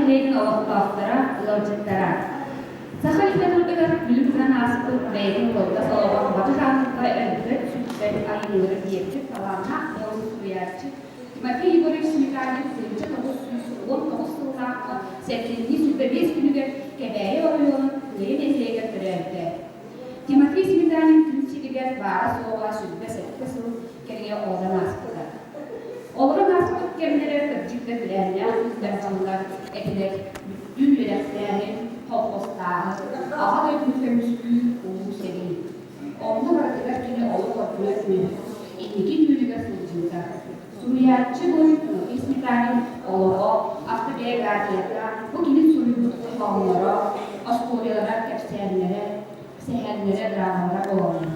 нэһилиэгин олохтоохторо, ыалдьыттара! Саха литературатыгар күлүм гынан ааспыт бэйэтин кылгас олоҕор батыс ааҕыыга өлбөт-сүппэт айымньылары биэрбит талааннаах буолан суруйааччы Тимофей Егорович Сметанин 1919 сыллаахха сэтинньи 25 күнүгэр Кэбээйи оройуонун Кыайа нэһилиэгэр төрөөбүтэ. Тимофей Сметанин күн сиригэр баара-суоҕа 27 сыл кэриҥэ олорон ааспыта. Олорон ааспыт кэмнэрэ кырдьык да күрээннээх сыллар этилэр, бүттүүн үөрэхтээһин, колхозтааһын, Аҕа дойдуну көмүскүүр улуу сэрии. Онно барытыгар кини олох ордуга күн, инники түүнүгэр сылдьыбыта. Суруйааччы буойун Тимофей Сметанин олоҕо, автобиографията, бу кини суруйбут хоһоонноро, остуоруйалара, кэпсээннэрэ, сэһэннэрэ, драмалара буолаллар.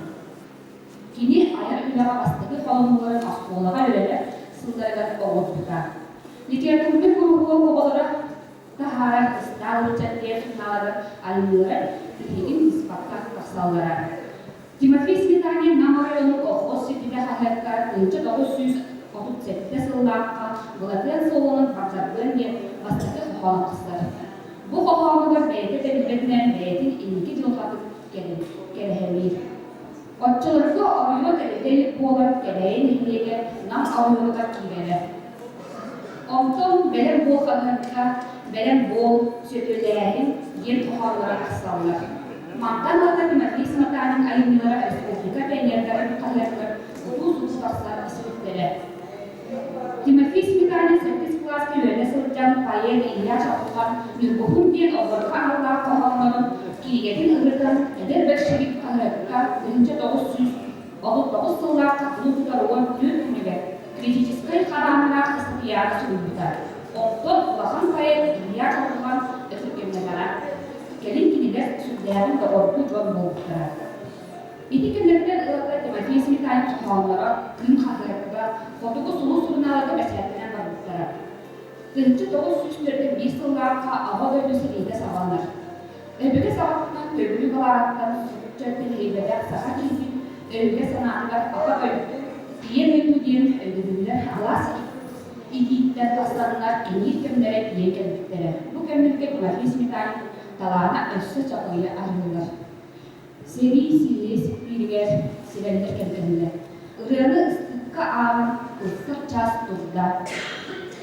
Кини айар үлэҕэ бастакы холонууларын оскуолаҕа үөрэнэр сылларыгар оҥорбута. Литературнай куруһуок оҕолоро таһаарар ыстаал ыччат диэн сурунаалыгар айымньылара тиһигин быспакка тахсаллара. Тимофей Сметанин Нам оройуонун колхоз сирдьитэ хаһыакка 1937 сыллаахха Былатыан Соломон Бардьарбыан диэн бастакы хоһоон тахсар. Бу хоһоонугар бэйэтэ да билбэтинэн бэйэтин инники дьылҕатын кэрэһэлиир. Оччолорго оройуон эбэтэ илик буолан Кэбээйи нэһилиэгэ Нам оройуонугар киирэрэ. Онтон бэлэм буол хаһыакка «Бэлэм буол, сөтүөлээһин» диэн хоһоонноро тахсаллар. Мантан ылата Тимофей Сметанин айымньылара республика пионердарын хаһыатыгар утуу-субуу тахсар испиттэрэ. Тимофей Сметанин сэттис кылааска үөрэнэ сылдьан поэт Илья Чаҕылҕан «Ньургуһун» диэн оҕолорго аналлаах хоһооннорун кинигэтин ырытан «Эдэр большевик» хаһыакка 1939 сыллаахха кулун тутар 14 күнүгэр критическэй харааннаах ыстатыйаҕа суруйбута. Онтон улахан поэт Илья Чаҕылҕан өтөргөммөтөҕө. Кэлин кинилэр сүрдээҕин доҕордуу дьон буолбуттара. Ити кэмнэртэн ылата Тимофей Сметанин хоһоонноро Кыым хаһыакка, Хотугу сулус сурунаалга бэчээттэнэн барбыттара. 1941 сыллаахха Аҕа дойду сэриитэ саҕаланар. Өбүгэ саҕатынан төгүрүк алааттан соччо тэлэһийбэтэх саха киһитин өйүгэр-санаатыгар Аҕа дойду, Ийэ дойду диэн өйдөбүллэр алаас итииттэн тахсаннар кэҥиир кэмнэрэ тиийэн кэлбиттэрэ. Бу кэмнэргэ Тимофей Сметанин талаана өссө чаҕыйа арыллар. Сэрии силлиэ сиппииригэр сирэллэр кэргэннэр. Ырыаны ыстыыкка ааҕан ылсар чаас турда.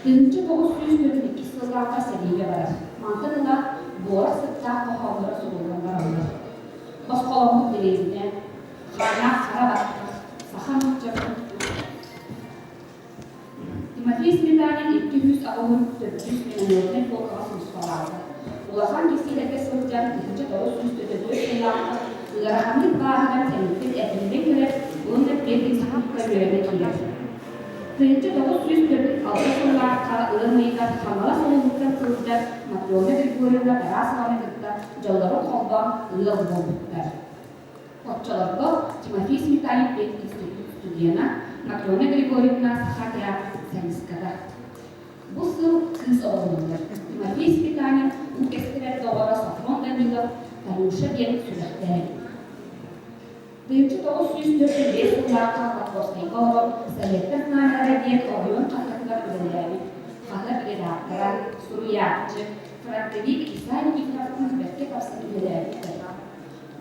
1942 сыллаахха сэриигэ барар. Мантан ыла буорах сыттаах хоһоонноро суруллан бараллар. Босхоломмут дэриэбинэ, хааннаах хара баттах, саха нууччатын Тимофей Сметанин 284 минометнай полкаҕа сулууспалаабыта. Улахан кисиилэргэ сылдьан 1944 сыллаахха ыараханнык бааһыран сэниттэн эргиллэн кэлэр уонна пединститукка үөрэнэ киирэр. 1946 сыллаахха ыам ыйыгар Хаҥалас улууһуттан сылдьар Матрена Григорьевна Тарасованы кытта дьоллорун холбоон ыал буолбуттар. Оччолорго Тимофей Сметанин пединститут студена, Матрена Григорьевна Саха театр солистката. Бу сыл кыыс оҕолонуллар. Тимофей Сметанин уу кэстибэт доҕоро Софрон Данилов Танюша диэн сүрэхтээбит. 1945 сыллаахха Покровскайга олорон Советтар знамялара диэн оройуон хаһыатыгар үлэлээбит. Хаһыат редактора, суруйааччы, фронтовик Исай Никифоровтыын бэркэ тапсан үлэлээбиттэр.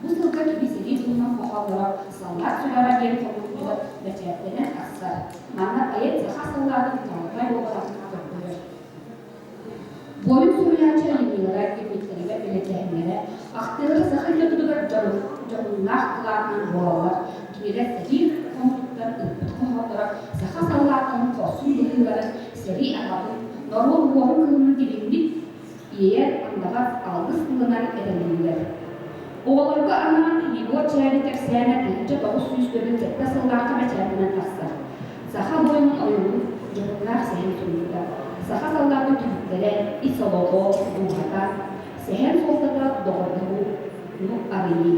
Бу сылга кини сэрии туһунан хоһоонноро «Саллаат сүрэҕэ» диэн хомуурунньуга бэчээттэнэн тахсар. Манна поэт саха саллаатын чаҕылхай уобараһын көрдөрөр. Буойун суруйааччы айымньылара кирбиттэригэр бэлиэтээһиннэрэ, ахтыылара саха литературатыгар дьоһуннаах кылаатынан буолаллар. Кинилэр сэрии хонуутуттан ыыппыт хоһоонноро саха саллааттарын хорсун быһыыларын, сэрии аҕатын, норуот уорун кылынан дириҥник иэйэр андаҕар алгыс тылынан этэллиллэр. Оҕолорго анаан Егор Чээли кэпсээнэ 1947 сыллаахха бэчээтинэн тахсар. Саха буойунун ойуунун дьоһуннаах сэһэн суруйбута. Саха саллаатын түбүктэрэ, ис олоҕо, дууһата, сэһэн суолтата доҕордоһууну арыйыы.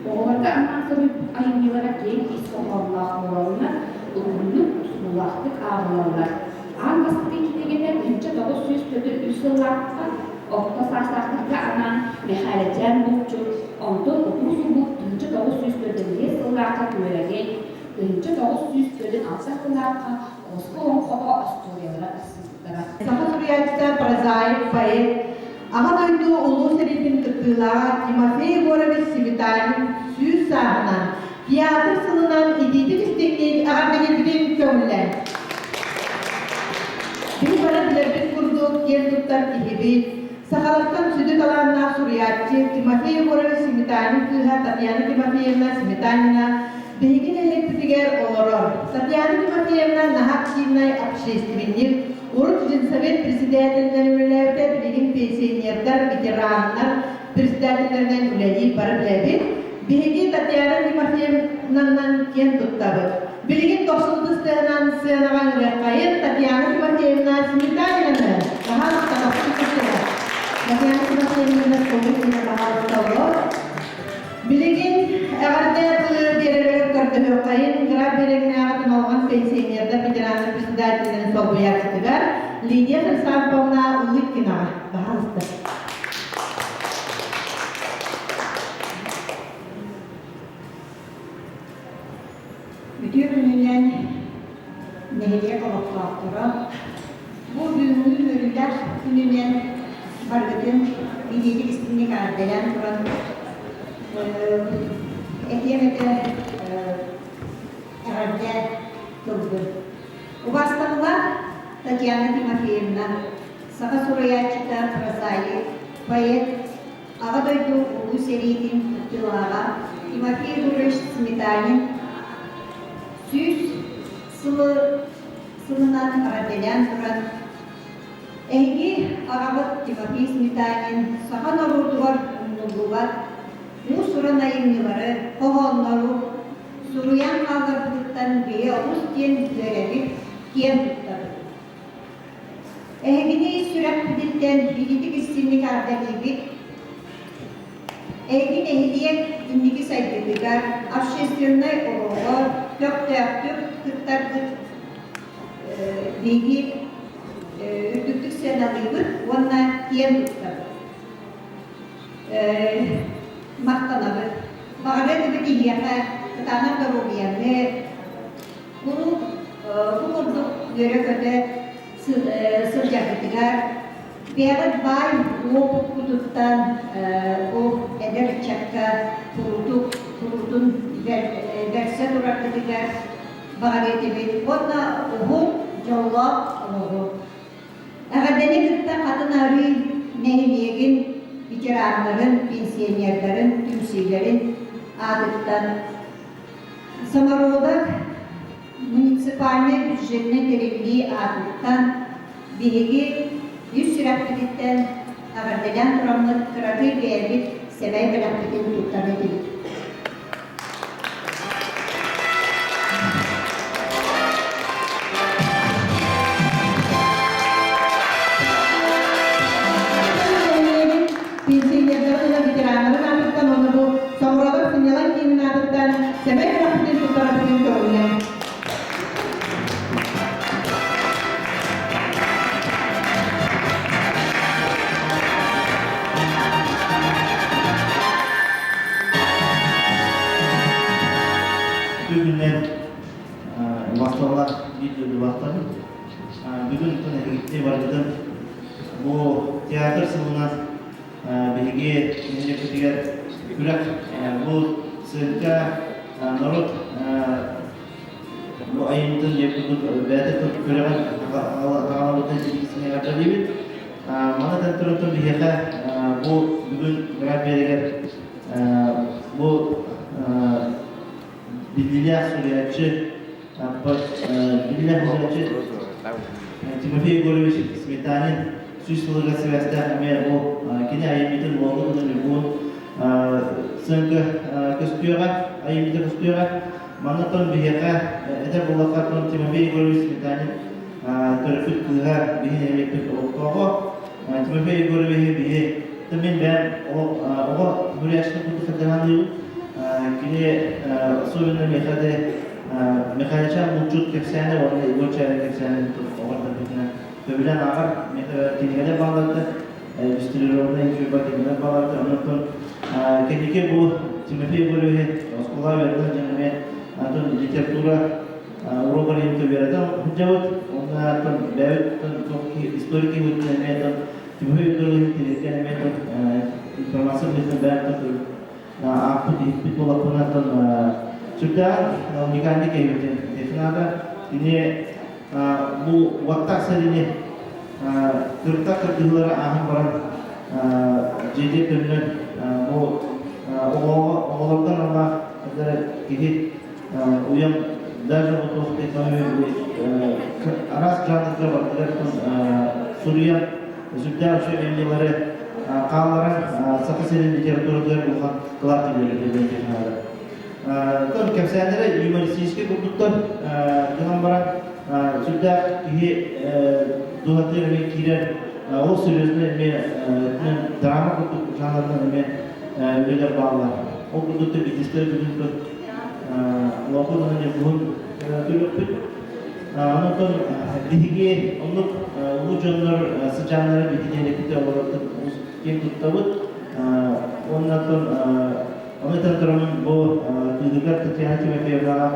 Оҕолорго анаан суруйбут айымньылара киэҥ ис хоһоонноох буолаллар, уһуннук, суулаахтык ааҕыллаллар. Аан бастакы кинигэтэ 1943 сыллаахха орто саастаахтарга анаан Мэхээлэчээн булчут, онтон утуу-субуу 1945 сыллаахха Күөрэгэй, 1946 сыллаахха Оскол олоҥхото остуоруйалара тахсыбыттара. Саха суруйааччыта, прозаик, поэт. Аҕа дойду Улуу сэриитин кыттыылааҕа Тимофей Егорович Сметанин 100 сааһынан, театр сылынан итиитик истиҥник эҕэрдэлиирбитин көҥүллээн. Биһи бары билэрбит курдук киэн туттар киһибит, сахалартан сүдү талааннаах суруйааччы Тимофей Егорович Сметанин кыыһа Татьяна Тимофеевна Сметанина биһиги нэһилиэкпитигэр олорор. Татьяна Тимофеевна наһаа активнай общественник, урут женсовет председателинэн үлэлээбитэ, билигин пенсионердар, ветераннар председателлэринэн үлэлиир бары билэбит. Биһиги Татьяна Тимофеевнанан киэн туттабыт. Билигин дохсун ытыстыһынан сыанаҕа ыҥырыаххайын Татьяна Тимофеевна Сметанинаны. Пожалуйста, Татьяна Тимофеевна пожалуйста, Билигин эҕэрдэ тылы биэрэригэр көрдөһүөххэйин Граф Биэрэгинээҕи Туналҕан пенсионердар ветераннар председателлэрин солбуйааччытыгар Лидия Хрисанфовна Улыбкинаҕа. Баһаалыста. Үтүө күнүнэн нэһилиэк олохтоохторо бу бүгүҥҥү үөрүүлээх күнүнэн барыгытын илиитик истиҥник эҕэрдэлээн туран этиэм этэ эҕэрдэ тылбын. Убаастабыллаах Татьяна Тимофеевна, саха суруйааччыта, прозаик, поэт, Аҕа дойду Улуу сэриитин кыттыылааҕа Тимофей Егорович Сметанин 100 сылы сылынан эҕэрдэлээн туран, эһиги аҕабыт Тимофей Сметанин саха норуотугар умнуллубат уус-уран айымньылары, хоһооннору суруйан хаалларбытыттан бэйэ олус диэн үөрэбит, киэн туттабыт. Эһигини сүрэхпититтэн ититик истиҥник эҕэрдэлиибит. Эһиги нэһилиэк инники сайдыытыгар, общественнай олоҕор көхтөөхтүк кыттаргыт биһиги үрдүктүк сыаналыыбыт уонна киэн туттабыт. Махтанабыт. Баҕарыа этибит эһиэхэ кытаанах доруобуйаны, Куруук бу курдук үөрэ-көтө сылдьаргытыгар бэйэҕит баай уопуккутуттан бу эдэр ыччакка куруутук куруутун бэрсэ тураргытыгар баҕарыа этибит уонна уһун дьоллоох олоҕу. Эҕэрдэни кытта Хатын Арыы нэһилиэгин ветераннарын, пенсионердарын түмсүүлэрин аатыттан Самородок муниципальнай бюджетнай тэриллии аатыттан биһиги үс сүрэхпититтэн эҕэрдэлээн тураммыт кыракый бэйэбит сэмэй бэлэхпитин туттар этибит. Пенсионердарын уонна ветераннарын аатыттан уонна бу Самуралар сынньалаҥ киинин аатыттан сэмэй бэлэхпитин туттарарбытын көҕүлээн. Бүгүннэн убасталлар биир дойдулаахтарым. Бүгүн эһигитти барыгытын бу театр сылынан биһиги нэһилиэкпитигэр күрэх бу цирка норуот бу айымньытын бэйэтэ күрэҕин хаҕалабытын эҕэрдэлиибит. Маны тантырытын биһиэхэ бу бүгүн Град биэригэр бу биллиилээх суруйааччы биллиилээх суруйааччы Тимофей Егорович Сметанин 100 сылыгар сибээстээх эмиэ бу кини айымньытын уоллун уһун сыаҥка көстүөҕэ, айымньыта көстүөҕэ. Манна биһиэхэ этэр буоллахха Тимофей Егорович Сметанин төрөппүт кыыһа биһи нэһилиэкпит олохтооҕо. Тимофей Егоровиһы биһи мин бэйэм оҕо суруйааччыны курдук сылдьаһаныыбын. Кини особенно миэхэ Михайличан булчут кэпсээнэ уонна Егор Чээрин кэпсээнин оҕордорбутунан сөбүлээн ааҕар кинигэлэр баалларда, иллюстрированный учуба кинигэлэр баалларда. Онон кэнники бу Тимофей Егоровиһы оскуолаҕа үөрэтэн дьон эмиэ литература уруогар иһин үөрэтэн сылдьабыт. Уонна бэйэбит историк киһибитин эмиэ Тимофей Егорович тириэрдэн эмиэ информация быһыытынан бэйэм ааппыт иһиппит буоллахпына сүрдээх уникальный киһибитин наада. Кини бу уоттаах сэриини кырыктаах кыргыһыылары ааһан баран дьиэтигэр төннөн бу оҕолорго аналлаах киһи уйан даже вот араас жанрга барытыгар суруйан сүрдээх үчүгэй айымньылары хаалларан Саха сирин литературатыгар улахан кылаат киллэрбит Тон кэпсээннэрэ юмористическай курдуктар гынан баран сүрдээх киһи дууһатыгар эмиэ киирэр ол серьезно эмиэ драма курдук жанрынан эмиэ үлэлэр бааллар. Ол курдук биитистэр бүгүн Лоҥхо уонна Ньургуһун көрүөхпүт. Онтон биһиги оннук улуу дьоннор сыдьааннара биһиги олорортон киэн туттабыт. Уонна ону этэн тураммын бу кыыһыгар Татьяна Тимофеевнаҕа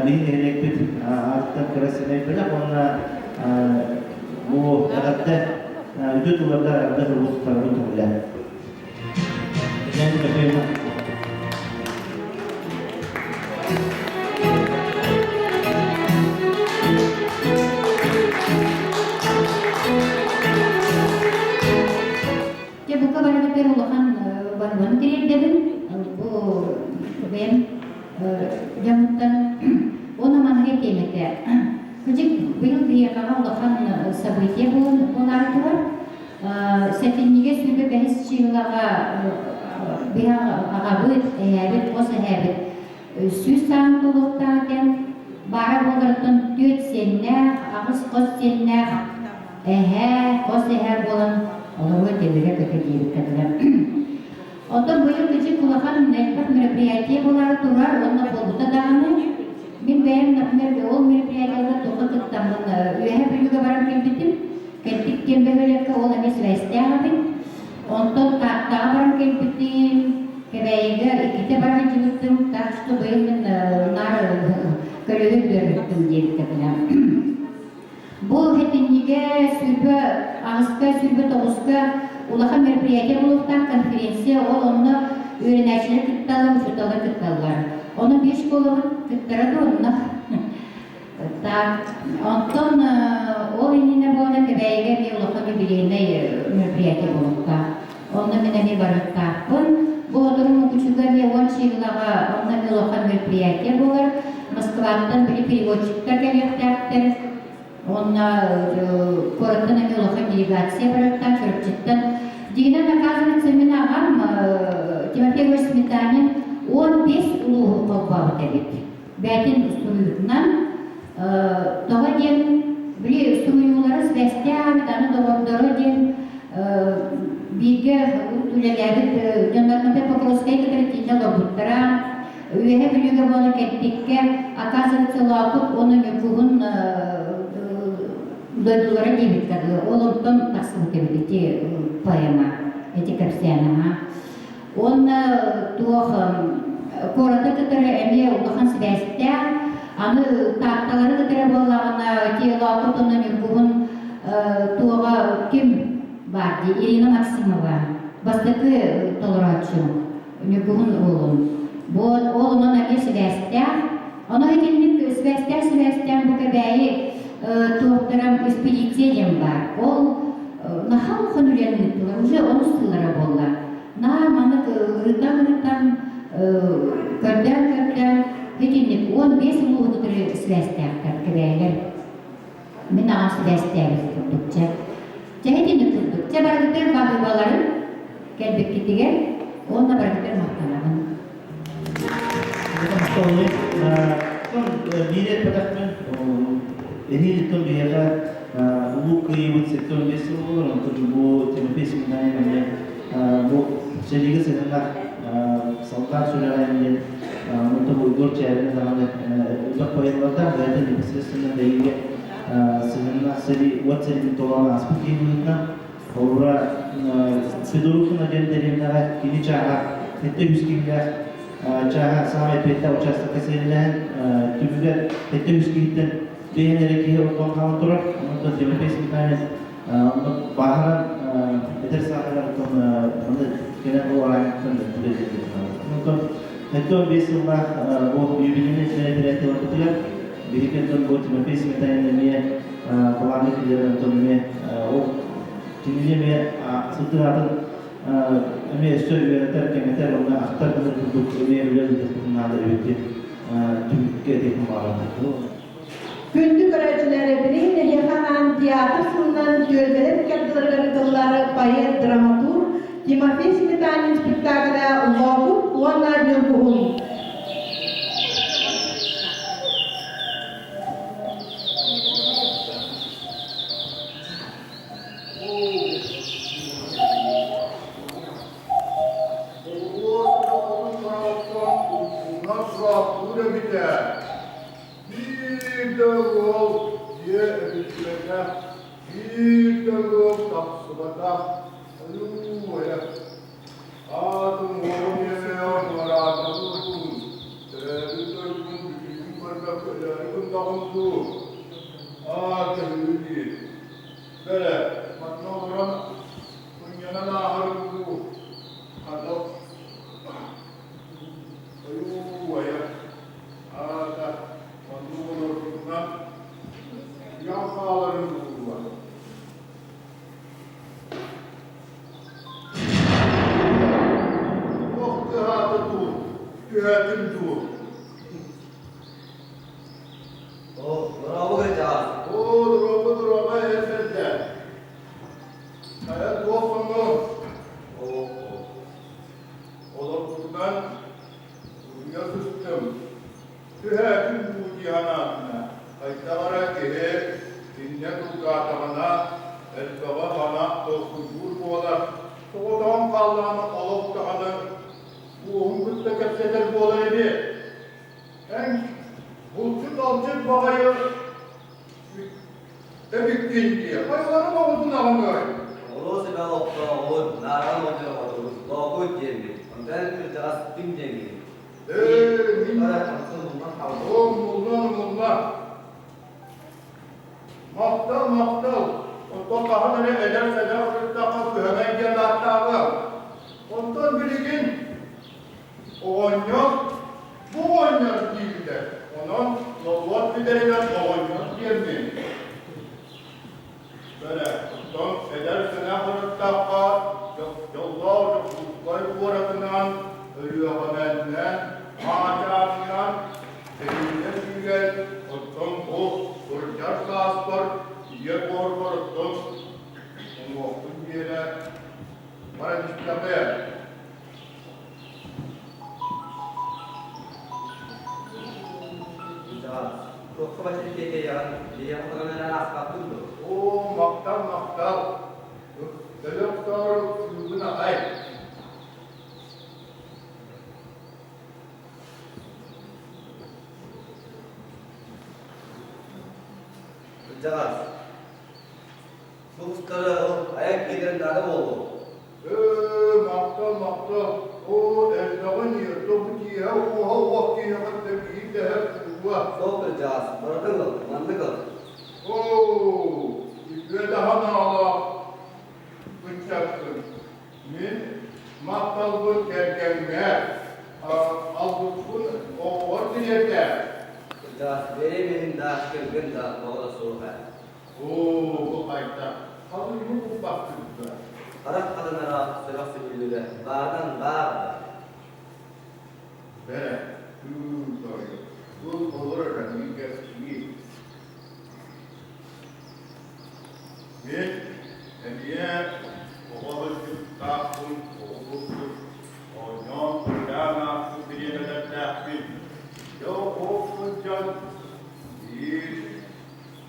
биһиги нэһилиэкпит аатыттан кыра сэмэй бэлэх уонна бу эҕэрдэ үтүө тыллардар эҕэрдэ туругу туттарбын көҥүлээн. Татьяна Тимофеевна. Дьэ, бука барыгытыгар улахан барыларын тириэрдэбин. Бу бэйэм дьоммуттан уонна маннык этиэм этэ. Кырдьык, быйыл биһиэхэҕэ улахан событие буолаары турар. Сэтинньигэ 25 чыылаҕа биһи аҕабыт, эһээбит, хос эһээбит 100 саан туолуохтаах экен. Баара буоларыттан түөрт сиэннээх, аҕыс хос сиэннээх эһээ, хос эһээ буолан олоруо тилирэ көтө диэбиккэ дылы. Оттон быйыл кычык улахан элбэх мероприятие буолаары турар уонна буолбута даҕаны. Мин бэйэм, например, ол мероприятиеларга туохха кыттаммын Үөһээ Бүлүүгэ баран кэлбитим. Кэлбит диэн бөһүөлэккэ ол эмиэ сибээстээх эбит. Онтон Тааттаҕа баран кэлбитим, Кэбээйигэ иккитэ баран сылдьыбытым, так что быйыл мин наар көлөһүн үөрбүттүм диэбитэ была. Бу сэтинньигэ 28-ка, 29-ка улахан мероприятие буолуохтаах конференция, ол онно үөрэнээччилэр кытталлар, учууталлар кытталлар. Ону биир школабыт кыттара да онно. Так, онтон ол иннинэ буола Кэбээйигэ эмиэ улахан юбилейнай мероприятие буолуохтаах. Онно мин эмиэ барыахтаахпын. Бу сотору Мукучуга эмиэ 10 чыылаҕа онно эмиэ улахан мероприятие буолар. Москваттан били переводчиктар кэлиэхтээхтэр. Уонна куораттан эмиэ улахан делегация барыахтаах Чурапчыттан. Дьиҥинэн, оказывается, мин аҕам Тимофей Егорович Сметанин 15 улууһу холбообут эбит. Бэйэтин суруйуутунан тоҕо диэн били суруйуулара сибээстээх эбит, аны доҕордоро диэн бииргэ үлэлээбит дьоннор Покровскай кытары тиийэ олорбуттара. Үөһэ Бүлүүгэ буола кэлбиккэ, оказывается, Лоокут уонна Ньургуһун дойдулара диэбиттэр. Ол онтон тахсыбыт эбит ити поэма, эти кэпсээн. Уонна туох куораты кытары эмиэ улахан сибээстээх. Аны Таатталары кытары буоллаҕына, ити Лоокут уонна Ньургуһун туоҕа ким баар дии, Ирина Максимова, бастакы толорооччу Ньургуһун уолун. Бу ол онон эмиэ сибээстээх. Ону итинник сибээстээх сибээстээх бу Кэбээйи туохтара экспедиция диэн баар. Ол наһаа улахан үлэни ыыттылар, уже онус сыллара буолла. Наа маннык ырытан-ырытан, көрдөөн-көрдөөн итинник 15 улууһу кытары сибээстээхтэр Кэбээйилэр. Мин аҕам сибээстээбит курдук чэ. Чэ итинник курдук. Чэ барыгытыгар баһыыбаларын кэлбиккитигэр уонна барыгытыгар махтанабын. Биир эппэтэхпин эһиилиттэн биһиэхэ Улуу Кыайыыбыт 75 сыл буолар, онтон бу Тимофей Сметанин эмиэ бу сэриигэ сыһыаннаах солдат сүрэҕэ диэн онтон Уйгур Чээринэ даҕаны элбэх поэмалардаах, бэйэтэ непосредственно бэйигэ сыһыаннаах сэрии уот сэриитин толорон ааспыт киһи быһыытынан холобура Федорухина диэн дэриэбинэҕэ кини чааһа 73 киһилээх чааһа саамай эппиэттээх учаастакка сэриилэһэн түмүгэр 73 киһиттэн биэһин эрэ киһи ордон хаалан турар. Онтон Тимофей Сметанин онно бааһыран Эдэр сааһыгар оттон аны кэлэн ол араанньыттан үлэлиир. Онтон 75 сыллаах бу юбилейнай мероприятие барбытыгар биһиги оттон бу Тимофей Сметанин эмиэ былааҥҥа киллэрэн оттон эмиэ ол кинини эмиэ сылтык аатын эмиэ өссө үөрэтэр, кэҥэтэр уонна ахтар гынар курдук эмиэ үлэ ыытыахпытын наада эбит диэн түмүккэ этиэхпин баҕарабын. Күндү көрөөччүлэр, билигин эһиэхэ анаан театр сылынан түөлбэлэр ыккардыларыгар ыытыллар поэт, драматург Тимофей Сметанин спектаклэ «Лоокут уонна Ньургуһун». Биир да уол дьиэ эбиллибэтэх, биир да ыал тахсыбатах, ойуу-айа. Аатын уолум ийэлээх муораатабын, төрөөбүт дойдубун бүтүүтүн көрбөккө өлөөрү гыннаҕым дуу? Аа, төһүү дии. Бэрэ, манна олорон сынньанан ааһарым дуу? Хата, ойуу-айа. Аата, оннук олорбутунан уйан хааларын булла. Туох тыаһаата дуу, түһээтим дуу? Оо, дорообо кырдьаҕас. Оо, дорообо, дорообо, эр бэрдэ. Хайа туох сонун? Оо, Олорбутунан Утуйа сыстым, түһээтим дуу дии санаатына, хайдах эрэ киһи инньэ дулгаатаҕына, элбэҕи хана толкуйдуур буолар, соҕотоҕун хааллаҕына олох даҕаны уоһун кытта кэпсэтэр буолар ини. Эн булчут-алчыт баҕайы эбиккин дии, хайаларын оҕотун аҕыҥый? Оҕолор сүбэ олохтооҕун, нааран оҕонньор Лоокуут диэммит, онтон кырдьаҕас ким диэҥҥиний? Ээ, мин Бара тахсан умнан хаалбыт. Оо, умнуллан, умнуллан. Махтал, махтал. Оттон хаһан эрэ эдэр-сэнэх сырыттахха күһэҥэй диэн ааттааҕа. Онтон билигин оҕонньор бу оҕонньор дииллэр. Онон норуот билэринэн оҕонньор диэммин. Бэрэ, оттон эдэр-сэнэх сырыттахха дьоллоох Дьокуускай куоратынан, Өлүөхүмэннэн, Маачаанынан тэриллэ сүүрэн, оттон бу кырдьар сааспар ийэ буорбар оттон уҥуохпун биэрэ баран истэҕиэ. Туохха бачча тиэтэйэҕин, биһиэхэ хотон эрэ ааспаппын дуо? Оо, махтал, махтал! Өлө охсоору сыыбын аҕай. Кырдьаҕас, бу кустары айан киирэн наада буолуо. Ээ, махтал, махтал. Оо, элбэҕин иэрдэ бу киэһэ уоһа уох киһиэхэ биир дэһэр куула. Сол кырдьаҕас, барытын ыл, маннык ыл. Оо, үтүө даһан аалаах ыччаккын. Мин махталбын кэргэҥҥэ, алгыспын оҕоҕор тириэрдэ. Кырдьаҕас, бэйэм иһин да, кэргэн да оҕо да суох ээ. Оо, бу хайдах? Халыйбы булбаккын дуо? Харах хатанара сүрэх сүгүллүбэ, баарынан баар да. Бэрэ, тыы Бұл олор эрэ кэпсии. Мин эмиэ оҕо сылдьыбыттаахпын, оҕо курдук оонньоон, көрүлээн ааспыт бириэмэлэрдээхпин. Дьэ, ол сылдьан биир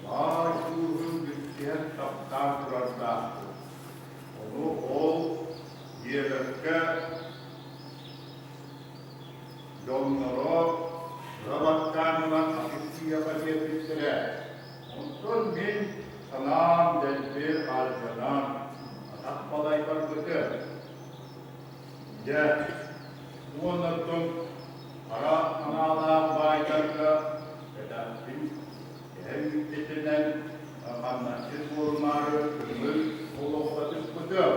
баай кыыһын билсиһэн таптаан турардаахпын. Ону ол диэбэккэ дьонноро ыра баттаан ылан атын киһиэхэ биэрбиттэрэ. Онтон мин санаам дэлби алдьанан, атах балай барбытым. Дьэ, уонна оттон хара санаалаах баайдарга кэтэхпин эһэм илдьитинэн хамначчыт буолумаары көҥүл олоххо түспүтүм. Сылдьыам.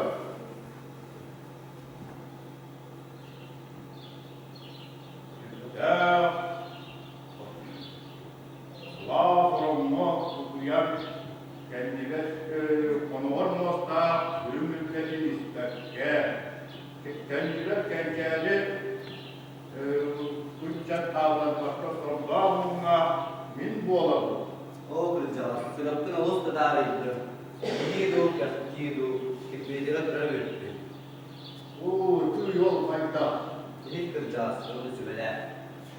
Сүрдээх сылаас ороҥҥо утуйан, кэннигэр хоноҕор муостаах үрүҥ илгэтин испэккэ, кэннигэр кэнчээри ыччат хаалларбакка сордоох муҥҥа мин буолабын. Оо, кырдьаҕас, сүрэхпин олус да таарыйдым. Кэхтии дуу, кэхтии дуу, кирбиэтигэр турар эбиппин. Оо, ити уол хайдах? Иһит кырдьаҕас, уонна сүбэлээ.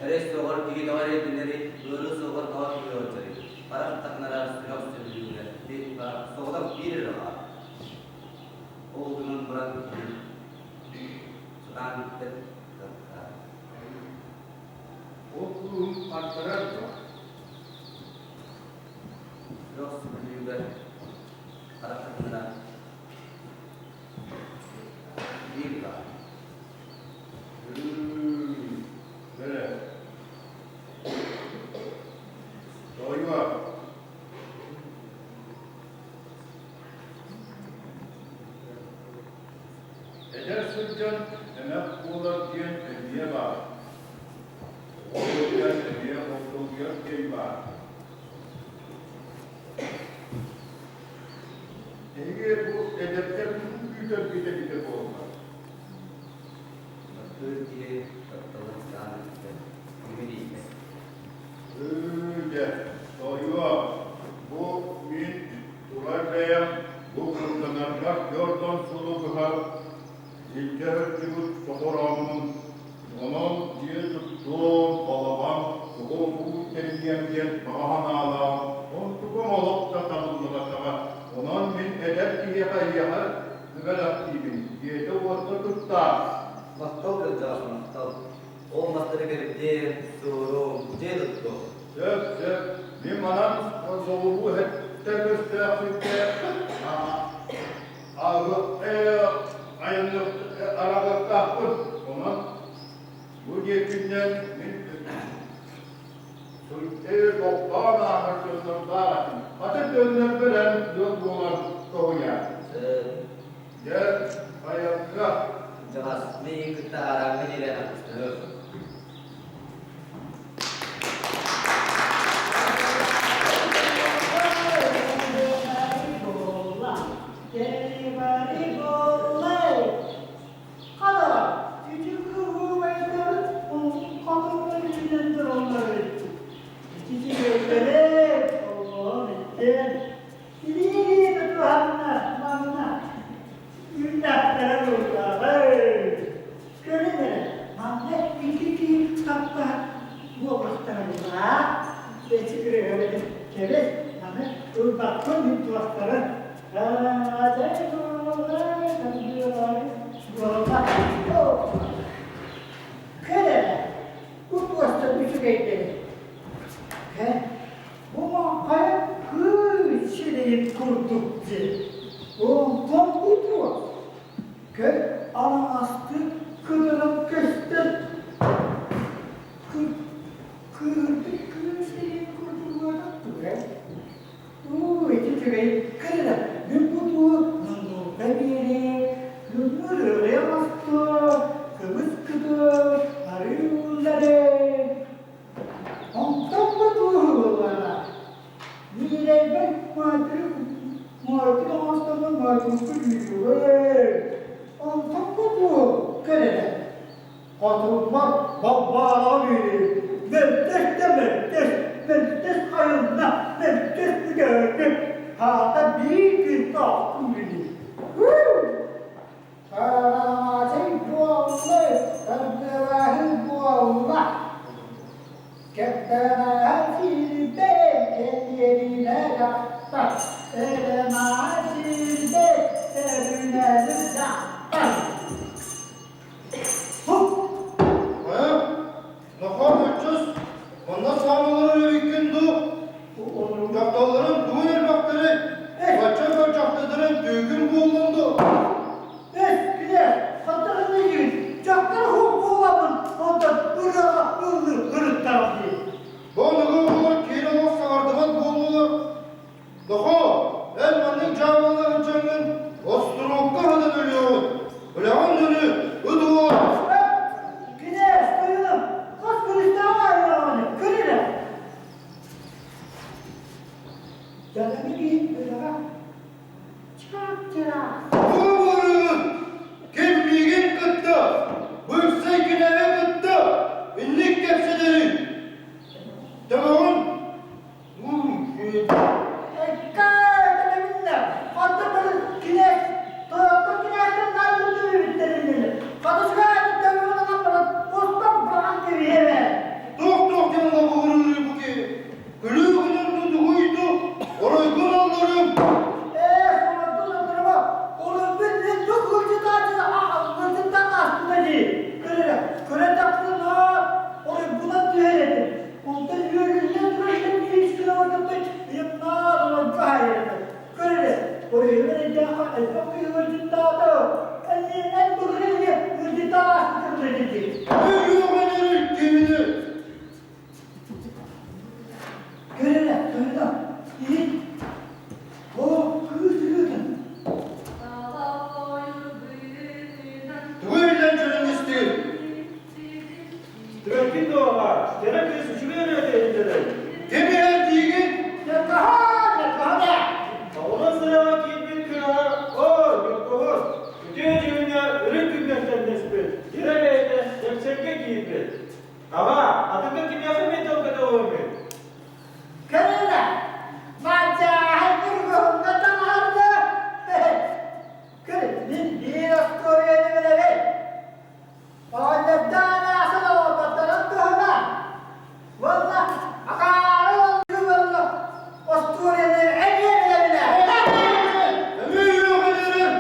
Эрэй суоҕар киһи тоҕо эрэйдэнэрий, ыарыы суоҕар тоҕо киһи ыалдьарый? Харах тахнара сүрэх сөбүлүүрэ, соҕотох биир эрэ баар. Ол гынан баран киһи сатаан бүппэт кыахтаах. Ол кыыһым хардарар дуо? Сүрэх сөбүлүүрэ харах тахнара биир баар. Бэрэ. Тоойуо. Эдэр сылдьан эмэх буолар диэн эмиэ баар. Оҕо сылдьан эмиэ огдолуйар диэн баар. Эһиги бу эдэрдэр тугу күүтэргит эбитэ буолла? Таптыыр киһи тапталын саан истэр, кими дииллэр? Дьэ, тоойуо, бу мин турар бэйэм бу кырданарбар Дьордон сылы быһа илдьэ сылдьыбыт сохорооммун, онон дьиэ туттуом, балаҕан, оҕо-уруу тэрийиэм диэн баҕа санаалаах, онтукам олох да табыллыбатаҕа. Онон мин эдэр киһиэхэ эйиэхэ үбэлэхтиибин, дьиэтэ-уота туттаах. Махтал кырдьаҕас махтал. Ол мастары кэрдиэм, суоруом, дьиэ туттуом. Сөп, сөп. Мин манан соҕуруу өттө көстөөх сиргэ айанныахтаахпын. Онон бу диэкиннэн мин тохтоон ааһар дьоннордоох этим. Аты төннөрбөр эн дьон буолан тоһуйаар. Дьэ, айаҥҥа. Дьаҕас, миигин кытта аарааҥҥа диэри атастаһыах. Дьадаҥы киһи үөрэҕэ чап-чараас. Тугу буолугун? Ким миигин кытта, быыпсай кинээҕи кытта инник кэпсэтэрий? Төбөҕүн Эккэ Хатта бары кинээс, тойоттор кинээстэр нааллы төрүүбүттэриннилэр. Хатысыга төбөҕүн баран устан быраҕан кэбиһэрэ. Туох-туох диэн лобугурууру бу киһи? Күлүү гынан тутугуй ду, оройгун алларым. Ээ, оройгун алларыма. Оройгун мен тух ыалдьытааччы ыалдьыттан ааспыта дии. Көрөрө, көрө тахсынаа, оройгунан түһэр этим. Онтон үөрүллэн туран киирсэ олордохпут ийэм-наар олорго хаайарым. Көр эрэ, оройуон эрэйдээххэ элбэх киһи ыалдьыттаата. Эн эн былырыын эмиэ ыалдьыттаан ааспытыҥ дии. Өлүөҕүн кимини? Көр эрэ, тойоно, иһит. Оо, кыыс ырыатын. Тугу билэн дьонун истигин? Түбэккин дуоҕа, кэрэ кыыс үчүгэй ырыата иһиллэрэй. Ким иһэр диигин? Ньыргаһа, ньыргаһа! Оҕолор сыраҕа киирбит кыыһа, оо, ньургуһун, үтүө дьүһүнэ үрүҥ күҥҥэ тэннэспит, кэрэ бэйэтэ кэпсэлгэ киирбит. Аҕа, атыҥҥа кимиэхэ эмиэ тылга тоҕуомүй? Кэрэ, мачааһай ньургуһуҥҥа таҥаһарда. Көр, мин биир остуоруйаны билэбин. Оҕонньордоох эмээхсин оҕолордорун туһунан уонна акаары уолла остуоруйаны эмиэ билэбинэ. Эмиэ үөҕүнэрин!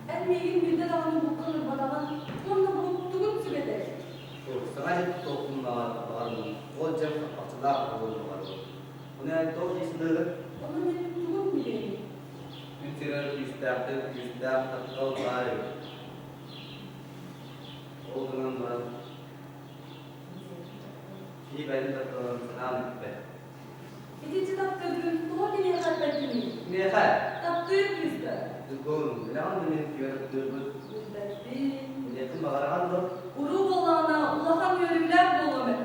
Эн миигин билдэ даҕаны булка ылбатаҕын уонна булуктугун сүгэтэр. Ону мин тугун билэбин? Итиччэ таптыыргын тоҕо киниэхэ эппэккиний? Таптыыр кыыска. Билбэппин. Уруу буоллаҕына улахан үөрүүлээх буолуом этэ.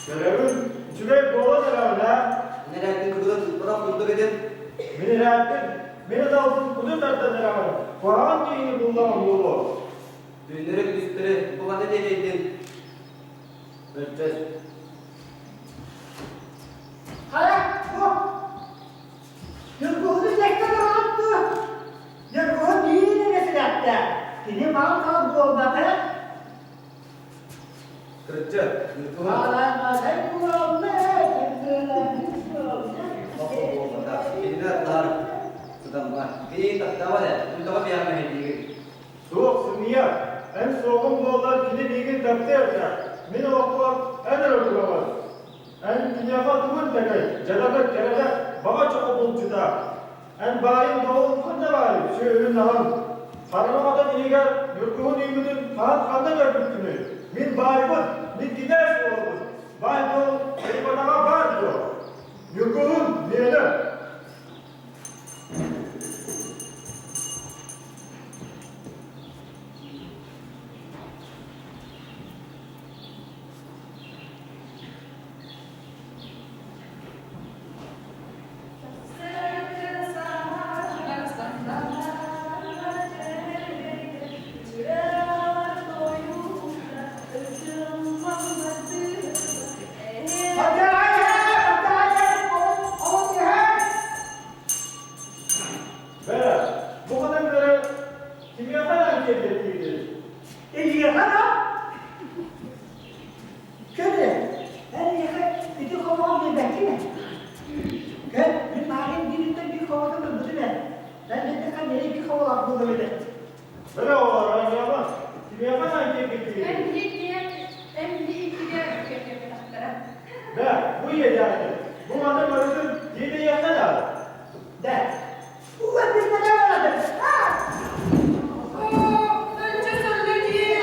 Көрөбүн, үчүгэй буолан эрэҕин ээ. Мин ирээппин, мин ыталбын куду тардан эрэҕин, куһаҕан киһини буллаҕым буолуо. Хайа, бу Ньургуһуну сэккэ тураҕын дуо? Ньургуһун биир эрэ сүрэхтээх, кини мал-сал буолбата. Аламадай буолла, Суох, сымыйа, эн суоҕуҥ буоллар кини миигин таптыа этэ. Мин олохпор эн эрэ тураҕын. Эн киниэхэ тугун тэкэй, дьадаҥы кэрэлэ, баҕа чоҕу булчута. Эн баайын доҕун ханна баарый, сүөһүн аһын. Хараҥа иһигэр Ньургуһун үүммүтүн хаһан ханна көрбүккүнүй? Мин баайбын, мин кинээс уолабын. Баай дуол Айбанаҕа баар дуо? Ньургуһун миэнэ. буолла этэ. Бөрө оҕолор оонньообо, кимиэхэ анаан киэргэтиигин? Эн биһиккигэ, эн биһиккигэ киэргэппэтэхтэрэ. Бэ, бу иэдээнэ, бу маны барытын тиэтэйиэххэ наада. Дэ, уга билбэтэ барады. Оо, ынча сыллы дии.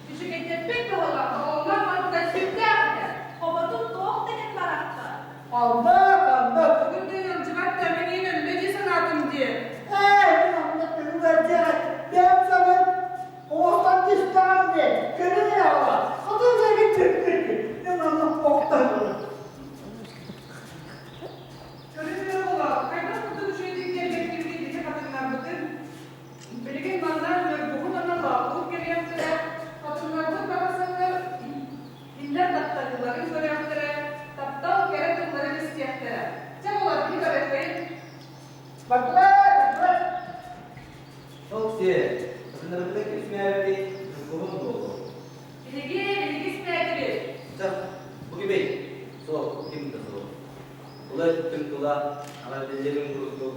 Үчүгэйдэппит быһыылаах, оҕоҥҥо манна сүрдээх этэ. Оботун туох да диэн барахсан. Аллах, аллах. Бүгүн да ыалдьыбат да мин өллө дии санаатым дии. Ээ, мин онно тугу көрдүөҕэ, бэйэм сабын оҕостон түстэҕим дии, көрүҥ эрэ оҕо, хотун сэргин түппүт, мин онно охтон Көрүҥ эрэ оҕо, хайдах курдук үчүгэйдик киэргэттибит ити хатыҥнарбытын. Билигин манна Ньургуһун уонна Лоокуут кэлиэхтэрэ, хатыҥнарбыт барахсаннар Кинилэр тапталларын көрүөхтэрэ, таптал кэрэ тылларын истиэхтэрэ. Чэ, буолар, киһи көрөккөйүн. Бардылар, бардылар. Ол-сиэ, хатыннарбыта кисмээбити Ньургуһун буолуо. Биһиги, биһиги испээтибит. Чэ, бу кимий? Суох, ким да суох. Тула өттүм тула, аҕардиллэрин курдук,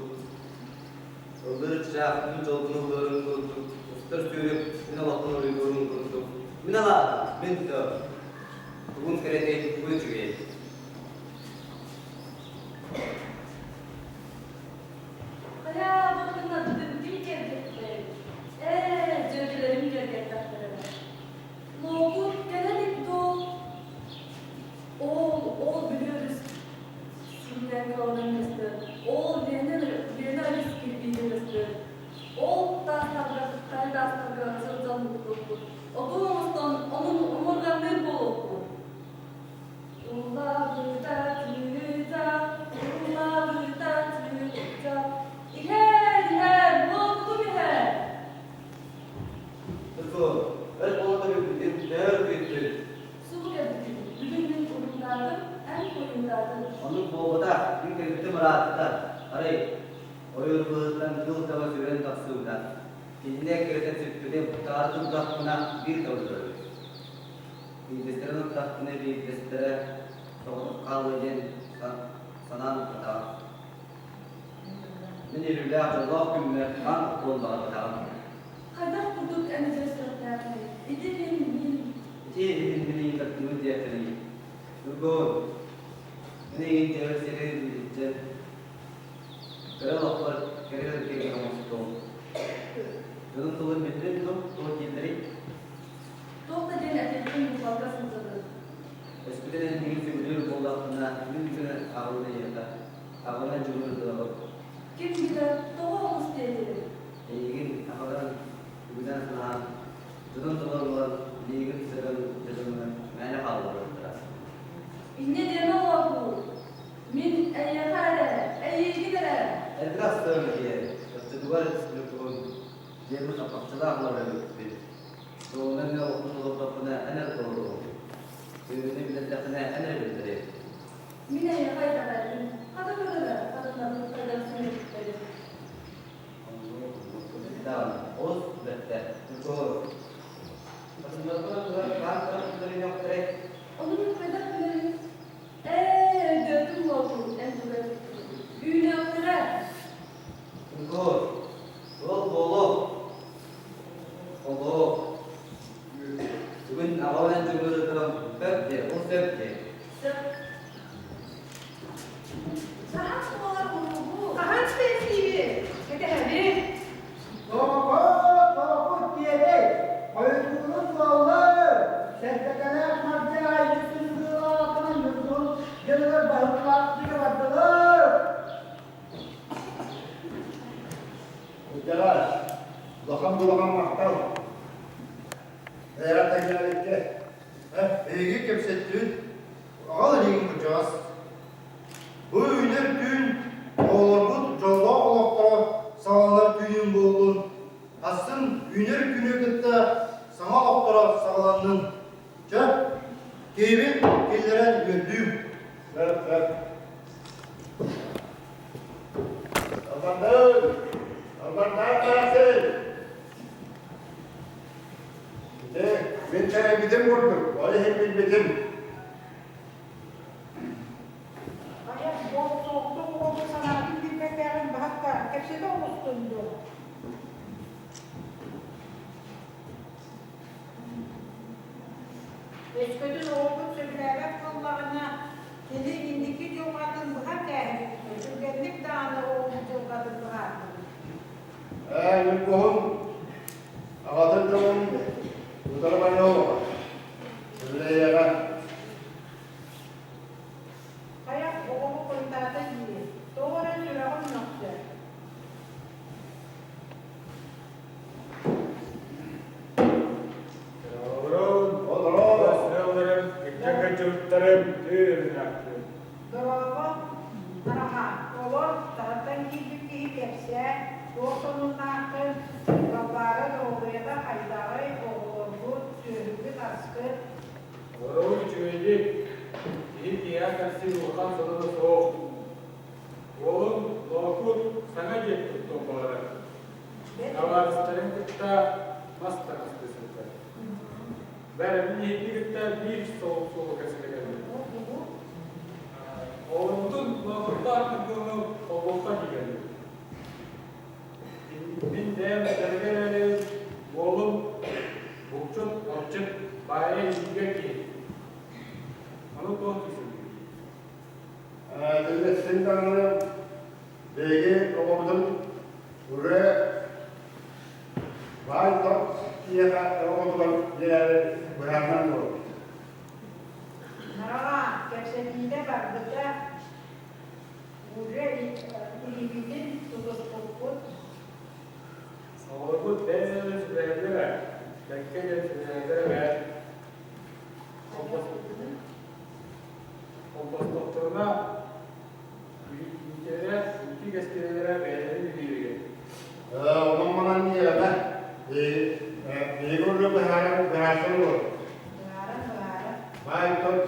ыллыыр чычаах мин дьолбун ыллыырын курдук, устар сүүрүк мин олохпун уруйдуурун курдук, мин алаатым, мин тыам. Тугун кэрэтэй, тугун үчүгэйэй. Хайа, бу ким киэргэттэй? Ээ, дьүөгэлэрим киэргэттэхтэрэ. Лоокуут кэлэ илик дуу? Ол, ол Бүлүү сүүнэн кыланан көстөр, ол Лена, Лена өрүс кирбиитэ көстөр, ол таастарга, хайа таастарга сылдьан булбуппут. Отун оҥостон, онун омурҕанныыр буолуохпут. Улабыта тыыта, улабыта тыыта, иһэр, иһэр, лоокутум иһэр. Туту, өр буола бүппүтүн, төһө күүттүн? Субу кэлбитим, бүгүн мин уруйдаатым, эн буруйдаатыҥ. Оннук буолбатах, мин кэлбитим ыраатта. Арай, ойуур быыһыттан кыыл таба сүрэн тахсыбыта. Кинини эккирэтэн сүппүтүм, таары турдахпына биир да өлөрөбүт. Биирдэстэрин ыттахпына биирдэстэрэ соҕотох хаалыа диэн санаан ыппатаҕым. Мин үөрүүлээх дьоллоох күммэр хаан охтуон баҕарбатаҕым. Хайдах курдук эн үтүө сүрэхтээххиний? Ити мин, мин. Ити мин мин эйигин таптыыбын диэхтэрий. Ньургун, мин эйигин дьиэбэр сири илдьэн, кыра олохпор кэрэ кэргэн оҥостуом. Дьонум тылын биллин дуо, туох дииллэрий? Туох да диэн этэрбин булбакка сылдьабын. Өскөтүн эн миигин сөбүлүүр буоллаххына, мин бүгүн аҕабын эйиэхэ, аҕабынан дьулуур ылабын. Ким билэр, тоҕо олус диэтиҥ? Эйигин аҕаларын үгүнэн санаан, дьонун толоруллан, миигин сырын дьадымынан мээнэ хаалларбыттара. Инньэ диэмэ оҕолуу, мин эйиэхэ эрэ, эйиигин эрэ. Элбэх сырым диэн, оччотугар Ньургун, дьиэбин хаппахчылаах олорор эбиппин. Суолунан мин олохпун олордохпуна эн эрэ толоруоҥ. Үөрүүнү билэрдэххинэ эн эрэ биллэриэҥ. Мин эйиэхэ итэҕэйдим, хата көрөрө, хатыннарбыт хайдах симэлиттэрин. Даҕаны олус бэртэ. Ньургун, хатыннарбын оннугар хаан тарахтарыахтарай? Ону мин хайдах билэрий? Ээ, өйдөөтүм буолтун, эн тугу эппиккин. Үүнүөхтэрэ. Ньургун, ол буолуо. Олох. Бүгүн аҕабынан дьулуурутум сөп дии, ол сөп дии. Сөп. Хаһан буолар буолугу? Хаһан ситэрсиибит? Кэтэһэбит. Тоҕокот, тоҕокут диэбэй, хойутуурун буолла, сэрбэкэлээх мардьаай сүрүн Ньургун дьонугар баһылыктаах бардылар. Кырдьаҕас, улахан булахан махтал. Бэйэҕэ тэҥнээбиккэ. Эһиги кэпсэттибит. Аҕал илиигин кырдьаҕас. Бу үүнэр түүн оҕолорбут дьоллоох олохторо саҕаланар түүнүн буоллун. Асын үүнэр күнү кытта саҥа олохторо саҕаланнын. Чэ? Киһибин киллэрэн үөрдүүм. Сөп, сөп. Албандаан! Албандаан таасый! Ити мин сэрэйбитим курдук, ол иһин билбитим. Хайа, соҕотох оҕолор санаатын билбэккээҕин баһакка кэпсэтэ оҕустун дуо? Өскөтүн оҕобут сөбүлээбэт буоллаҕына, кини инники дьылҕатын быһа кээһэбит, түргэнник даҕаны оҕобут дьылҕатын быһаардыбыт. Ээ, Ньургуһун аҕатын тылын утары барыа Сөбүлэйэҕэ. Хайа, оҕоҕо хойутаата дии, тоҕо эрэ сүрэҕим мөхтө. Дорообо, Тараха, олор таһыттан киирбит киһи кэпсээ, туох сонуннааххын, Балбаара доруобуйата хайдаҕый, оҕолоргут, сүөһүгүт-аскыт? Олоруу үчүгэйдик, киһи киһиэхэ кэпсиир улахан содула суох. Уолум Лоокуут саҥа дьиэ туттуон баҕарар. Табаарыстарын кытта мас таҥастыы сылдьар. Бэрэмин иһити кытта биир суолу кэпсэтэ кэллим. Оҕолорбутун Лоокуттаах Ньургуну холбуохха дии кэллим. Мин бэйэм этэригэр эрэ уолум булчут, отчут, баайа иитигэ киһи. Ону туох дии саныыгын? Син даҕаны биһиги оҕобутун уже баай-тот киһиэхэ оҕотугар биэрээри быһаарынан буолбут. Нараҕа кэпсэтиитэ барбыта уже илиибитин тутуспуппут. Оҕолорбут бэйэлэрин сүбэһэллэр ээ, бэккэ диэн сүбэһэллэр эбээт. Холбостохторуна үүтэрэ, үүтү кэскилэлэрэ бэйэлэрин илиилэригэр. Онон манан диэҕэ биһиги урут быһааран быһаарсан олорбут. Быһааран быһааран. Баай тот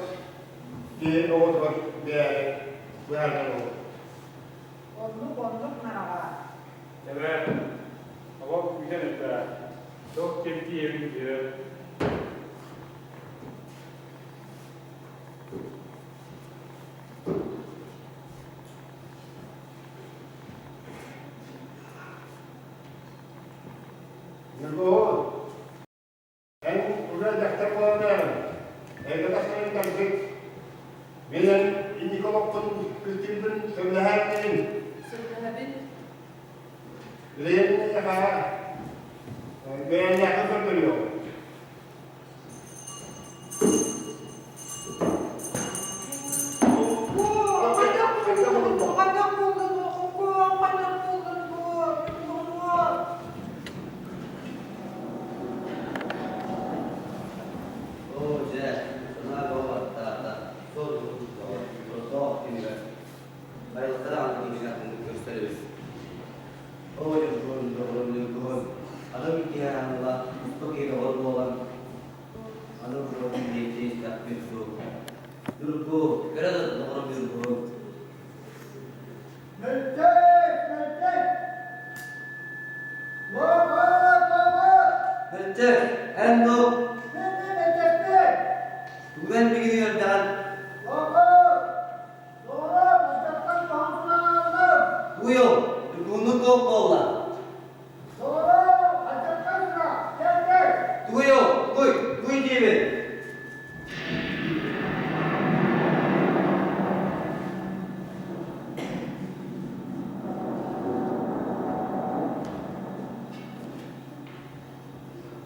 киһи оҕотугар бэйэлэр быһааран олорбут. Оннук оннук нараҕа. Эбээ, оҕо күүтэн элбээ. Туох кэм тиийэбин диэ. Ньургуһун, эн уже дьахтар буолан эрэҕин. Эйгэ тахсарын кэлбит. Мин эн инники олоххун кыттыырбын сөбүлэһээҥҥин. Сөбүлэһэбин. Билигин эйиэхэ бэйэлээххин көрдөрүөҕүм. Оо дьэ, санаа бөҕө баттаата, сор кинигэ Байылыктара аны кинигэ атыннык көрсөр эбит. Оо Ньургун, доҕорум Ньургун, атын киһи аныла туспа киһи доҕор буолан Аны уруогун диэки истэхпит дуу. Ньургу, көрө да доҕорум Ньургу. Мөлтөй, мөлтөй! Лоокуут, лоокуут! Мөлтөй, эн дуу? Мен мен мөлтөспүн! Тугунан мигини үөрдэҕин? Лоокуут! Доҕорум, алдьархай баһан Тугуй ол? Ньургуһуннук туох буолла? Доҕорум, алдьархай сура, кэл кэл! Тугуй ол? Тугуй? Тугуй диибин?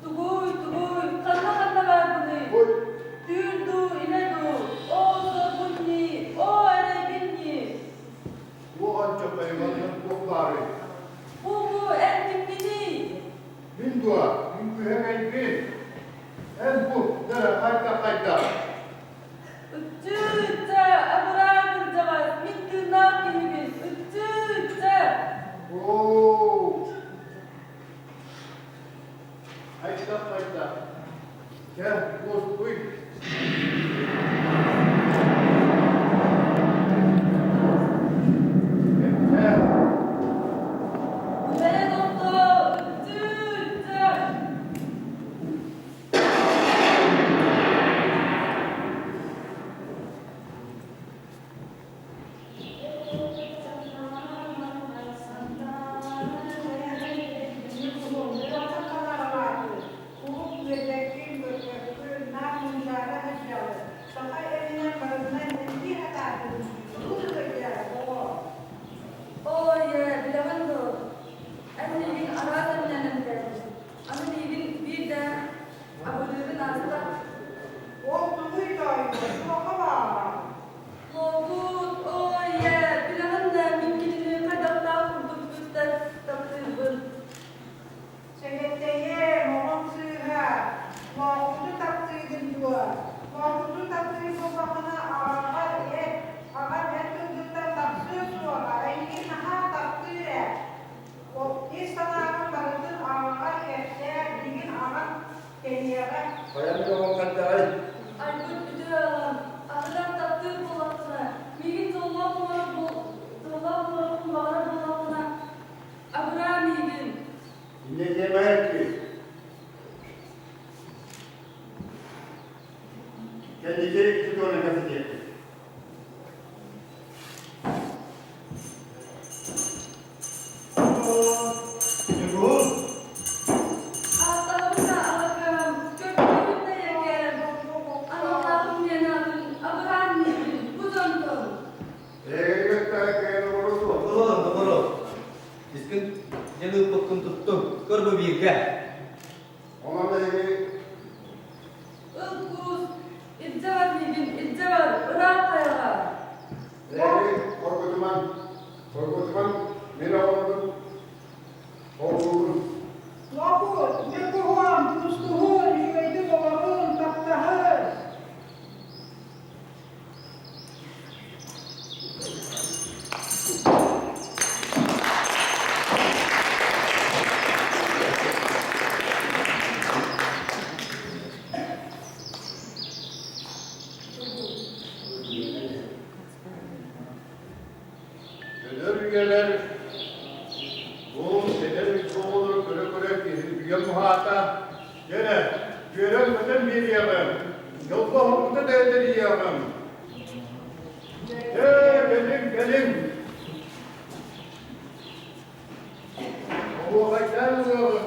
Тугуй, тугуй, ханна-ханна баарбыный? Түүн дуу, илэ дуу, оо сорбун ньии, оо эрэйбин ньии. Туох алдьархайынан туох баарый? Бу-бу эн кимҥиний? Мин дуо? Мин күһэҥэйбин. Эн бу, дара, хайда-хайда. Ыччыы-ычча, абыраа кырдьаҕас, мин тыыннаах киһибин, ыччыы-ычча! Оо, хайдах-хайдах? Чэ, уоскуй. Бэйэ доҕор, үттүү-үттүү! Оо, ийээ, билэҕин дуо? Эн миигин араас эминэн эмтээбит. Аны миигин биир да абырыырын ааста. Ол тугуй тоойуо, туохха баҕараҕын? Лоокуут, оо, ийээ, билэҕин да мин кинини хайдахтаах курдук үстэн таптыырбын. Сэгэттэйиэм, оҕом сыыһа, Лоокуту таптыыгын дуо? Лоокуту таптыыр буоллаххына, аҕаҕар эт, аҕам эн тылгыттан тахсыа суоҕа, эйигин наһаа таптыыр ээ. Ис санааҕын барытын аҕаҕар кэпсээ, билигин аҕаҥ кэлиэҕэ. Хайан дьоҕум хайдаҕый? Айбыт үтүө аҕам, атыгар таптыыр буоллаххына, миигин дьоллоох оҥорор дьоллоох оҥоруоххун баҕарар буоллаххына, абыраа миигин. Инньэ диэмэ кыыс. Кэнники тутуона кэпсэтиэхпит. Ньургуһун! Ааттаабын да алакаам, көрдүүбүн да эйэкээм, аналлааҕым диэн аатын абыраан миигин бу дьонтон. Доҕорун, доҕорун, искин дьэн ыыппыккын туттум, көр бу бииргэ. Онон эһиги Ыл куус, илдьэ бар миигин, илдьэ бар, ыраах хайаҕа. Эһиги хоргутумаҥ, хоргутумаҥ, мин оҕолорбун холбуубун. Лоокуут, Ньургуһун, тустуһун, үчүгэйдик олорун, таптаһын. Өлөр үйэлэр бу эдэр оҕолору көрө-көрө киһи үйэм уһаата. Дьэ, үөрэн-көтөн биэриэҕим, дьолбоһуккута да этэрийиэҕим. Ээ, кэлиҥ, кэлиҥ! Оһуохайдаан ылыаҕыҥ.